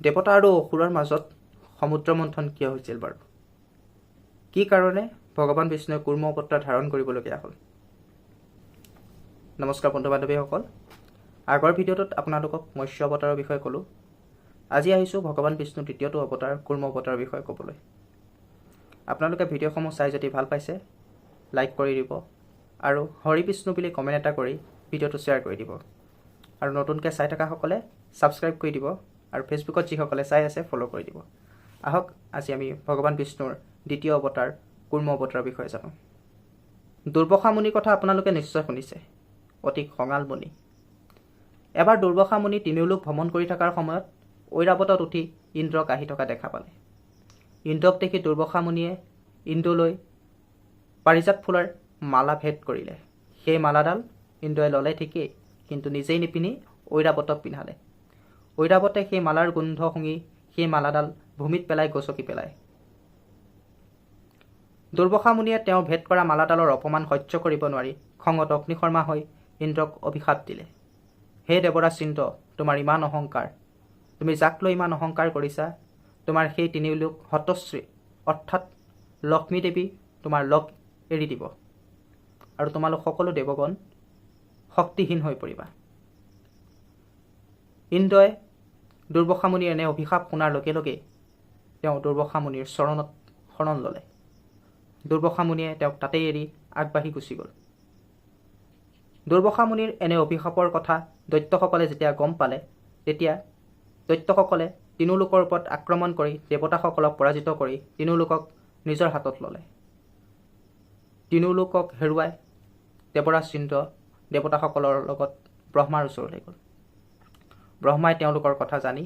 দেৱতা আৰু অসুৰৰ মাজত সমুদ্ৰ মন্থন কিয় হৈছিল বাৰু? কি কাৰণে ভগৱান বিষ্ণুৱে কুৰ্ম অৱতাৰ ধাৰণ কৰিবলগীয়া হ'ল? নমস্কাৰ বন্ধু বান্ধৱীসকল, আগৰ ভিডিঅ'টোত আপোনালোকক মৎস্য অৱতাৰৰ বিষয়ে ক'লোঁ। আজি আহিছোঁ ভগৱান বিষ্ণুৰ দ্বিতীয়টো অৱতাৰ কুৰ্ম অৱতাৰৰ বিষয়ে ক'বলৈ। আপোনালোকে ভিডিঅ'সমূহ চাই যদি ভাল পাইছে লাইক কৰি দিব আৰু হৰি বিষ্ণু বুলি কমেণ্ট এটা কৰি ভিডিঅ'টো শ্বেয়াৰ কৰি দিব আৰু নতুনকৈ চাই থকাসকলে ছাবস্ক্ৰাইব কৰি দিব আৰু ফেচবুকত যিসকলে চাই আছে ফ'ল' কৰি দিব। আহক আজি আমি ভগৱান বিষ্ণুৰ দ্বিতীয় অৱতাৰ কুৰ্ম অৱতাৰৰ বিষয়ে জানো। দুৰ্বাসা মুনিৰ কথা আপোনালোকে নিশ্চয় শুনিছে, অতি খঙাল মুনি। এবাৰ দুৰ্বাসা মুনি তিনিওলোক ভ্ৰমণ কৰি থকাৰ সময়ত ঐৰাৱতত উঠি ইন্দ্ৰক আহি থকা দেখা পালে। ইন্দ্ৰক দেখি দুৰ্বাসা মুনিয়ে ইন্দ্ৰলৈ পাৰিজাত ফুলৰ মালা ভেট কৰিলে। সেই মালাডাল ইন্দ্ৰই ল'লে ঠিকেই, কিন্তু নিজেই নিপিন্ধি ঐৰাৱতক পিন্ধালে। ঐৰাৱতে সেই মালাৰ গোন্ধ শুঙি সেই মালাডাল ভূমিত পেলাই গচকি পেলায়। দুৰ্বাসা মুনিয়ে তেওঁ ভেট কৰা মালাডালৰ অপমান সহ্য কৰিব নোৱাৰি খঙত অগ্নিশৰ্মা হৈ ইন্দ্ৰক অভিশাপ দিলে। হে দেৱৰাজ ইন্দ্ৰ, তোমাৰ ইমান অহংকাৰ, তুমি যাক লৈ ইমান অহংকাৰ কৰিছা, তোমাৰ সেই তিনিওলোক হতশ্ৰী অৰ্থাৎ লক্ষ্মী দেৱী তোমাৰ লগ এৰি দিব আৰু তোমালোক সকলো দেৱগণ শক্তিহীন হৈ পৰিবা। ইন্দ্ৰই দুৰ্বাসা মুনিৰ এনে অভিশাপ শুনাৰ লগে লগে তেওঁ দুৰ্বাসা মুনিৰ চৰণত শৰণ ল'লে। দুৰ্বাসা মুনিয়ে তেওঁক তাতেই এৰি আগবাঢ়ি গুচি গ'ল। দুৰ্বাসা মুনিৰ এনে অভিশাপৰ কথা দৈত্যসকলে যেতিয়া গম পালে, তেতিয়া দৈত্যসকলে তিনিওলোকৰ ওপৰত আক্ৰমণ কৰি দেৱতাসকলক পৰাজিত কৰি তিনিওলোকক নিজৰ হাতত ল'লে। তিনিওলোকক হেৰুৱাই দেৱৰাজ ইন্দ্ৰ দেৱতাসকলৰ লগত ব্ৰহ্মাৰ ওচৰলৈ গ'ল। ব্ৰহ্মাই তেওঁলোকৰ কথা জানি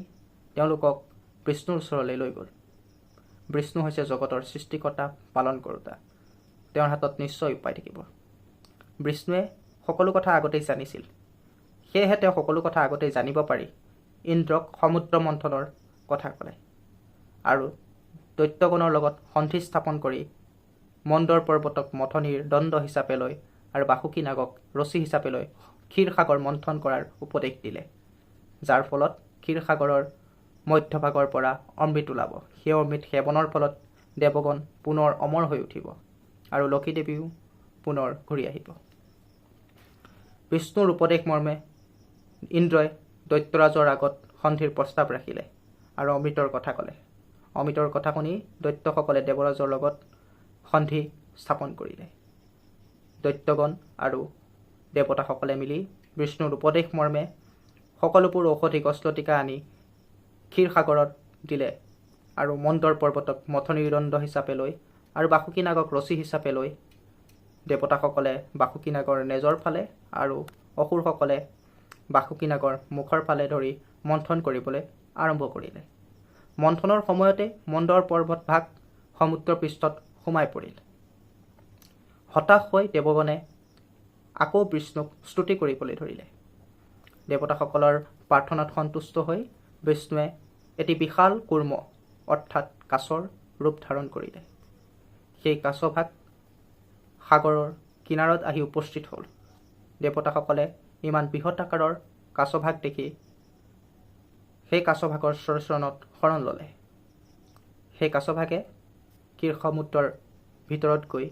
তেওঁলোকক বিষ্ণুৰ ওচৰলৈ লৈ গ'ল। বিষ্ণু হৈছে জগতৰ সৃষ্টিকৰ্তা, পালন কৰোঁতা, তেওঁৰ হাতত নিশ্চয় উপায় থাকিব। বিষ্ণুৱে সকলো কথা আগতেই জানিছিল, সেয়েহে তেওঁ সকলো কথা আগতেই জানিব পাৰি ইন্দ্ৰক সমুদ্ৰ মন্থনৰ কথা ক'লে আৰু দৈত্যগণৰ লগত সন্ধি স্থাপন কৰি মন্দৰ পৰ্বতক মথনিৰ দণ্ড হিচাপে লৈ আৰু বাসুকী নাগক ৰছী হিচাপে লৈ ক্ষীৰসাগৰ মন্থন কৰাৰ উপদেশ দিলে, যাৰ ফলত ক্ষীৰসাগৰৰ মধ্যভাগৰ পৰা অমৃত ওলাব। সেই অমৃত সেৱনৰ ফলত দেৱগণ পুনৰ অমৰ হৈ উঠিব আৰু লক্ষী দেৱীও পুনৰ ঘূৰি আহিব। বিষ্ণুৰ উপদেশ মৰ্মে ইন্দ্ৰই দৈত্যৰাজৰ আগত সন্ধিৰ প্ৰস্তাৱ ৰাখিলে আৰু অমৃতৰ কথা ক'লে। অমৃতৰ কথা শুনি দৈত্যসকলে দেৱৰাজৰ লগত সন্ধি স্থাপন কৰিলে। দৈত্যগণ আৰু দেৱতাসকলে মিলি বিষ্ণুৰ উপদেশ মৰ্মে সকলোবোৰ ঔষধি গছলতিকা আনি ক্ষীৰসাগৰত দিলে আৰু মন্দৰ পৰ্বতক মথনিৰ দণ্ড হিচাপে লৈ আৰু বাসুকী নাগক ৰছী হিচাপে লৈ দেৱতাসকলে বাসুকী নাগৰ নেজৰ ফালে আৰু অসুৰসকলে বাসুকী নাগৰ মুখৰ ফালে ধৰি মন্থন কৰিবলৈ আৰম্ভ কৰিলে। মন্থনৰ সময়তে মন্দৰ পৰ্বত ভাগ সমুদ্ৰ পৃষ্ঠত সোমাই পৰিল। হতাশ হৈ দেৱগণে আকৌ বিষ্ণুক স্তুতি কৰিবলৈ ধৰিলে। দেৱতাসকলৰ প্ৰাৰ্থনাত সন্তুষ্ট হৈ বিষ্ণুৱে এটি বিশাল কুৰ্ম অৰ্থাৎ কাছৰ ৰূপ ধাৰণ কৰিলে। সেই কাছভাগ সাগৰৰ কিনাৰত আহি উপস্থিত হ'ল। দেৱতাসকলে ইমান বৃহৎ আকাৰৰ কাছভাগ দেখি সেই কাছভাগৰ চৰণত শৰণ ল'লে। সেই কাছভাগে ক্ষীৰ সমুদ্ৰৰ ভিতৰত গৈ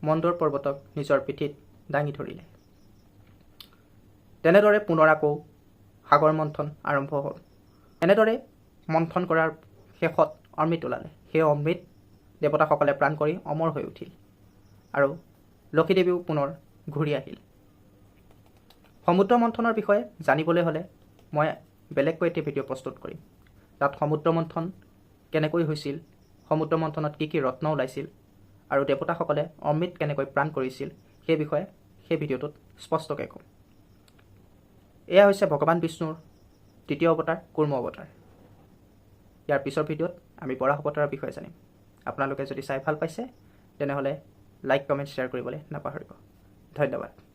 মন্দৰ পৰ্বতক নিজৰ পিঠিত দাঙি ধৰিলে। তেনেদৰে পুনৰ আকৌ সাগৰ মন্থন আৰম্ভ হ'ল। এনেদৰে মন্থন কৰাৰ শেষত অমৃত ওলালে। সেই অমৃত দেৱতাসকলে প্ৰাণ কৰি অমৰ হৈ উঠিল আৰু লক্ষীদেৱীও পুনৰ ঘূৰি আহিল। সমুদ্ৰ মন্থনৰ বিষয়ে জানিবলৈ হ'লে মই বেলেগকৈ এটি ভিডিঅ' প্ৰস্তুত কৰিম। তাত সমুদ্ৰ মন্থন কেনেকৈ হৈছিল, সমুদ্ৰ মন্থনত কি কি ৰত্ন ওলাইছিল আৰু দেৱতাসকলে অমৃত কেনেকৈ প্ৰাণ কৰিছিল সেই বিষয়ে সেই ভিডিঅ'টোত স্পষ্টকৈ ক'ম। এয়া হৈছে ভগৱান বিষ্ণুৰ দ্বিতীয় অৱতাৰ কুৰ্ম অৱতাৰ। ইয়াৰ পিছৰ ভিডিঅ'ত আমি বৰাহ অৱতাৰৰ বিষয়ে জানিম। আপোনালোকে যদি চাই ভাল পাইছে তেনেহ'লে লাইক, কমেণ্ট, শ্বেয়াৰ কৰিবলৈ নাপাহৰিব। ধন্যবাদ।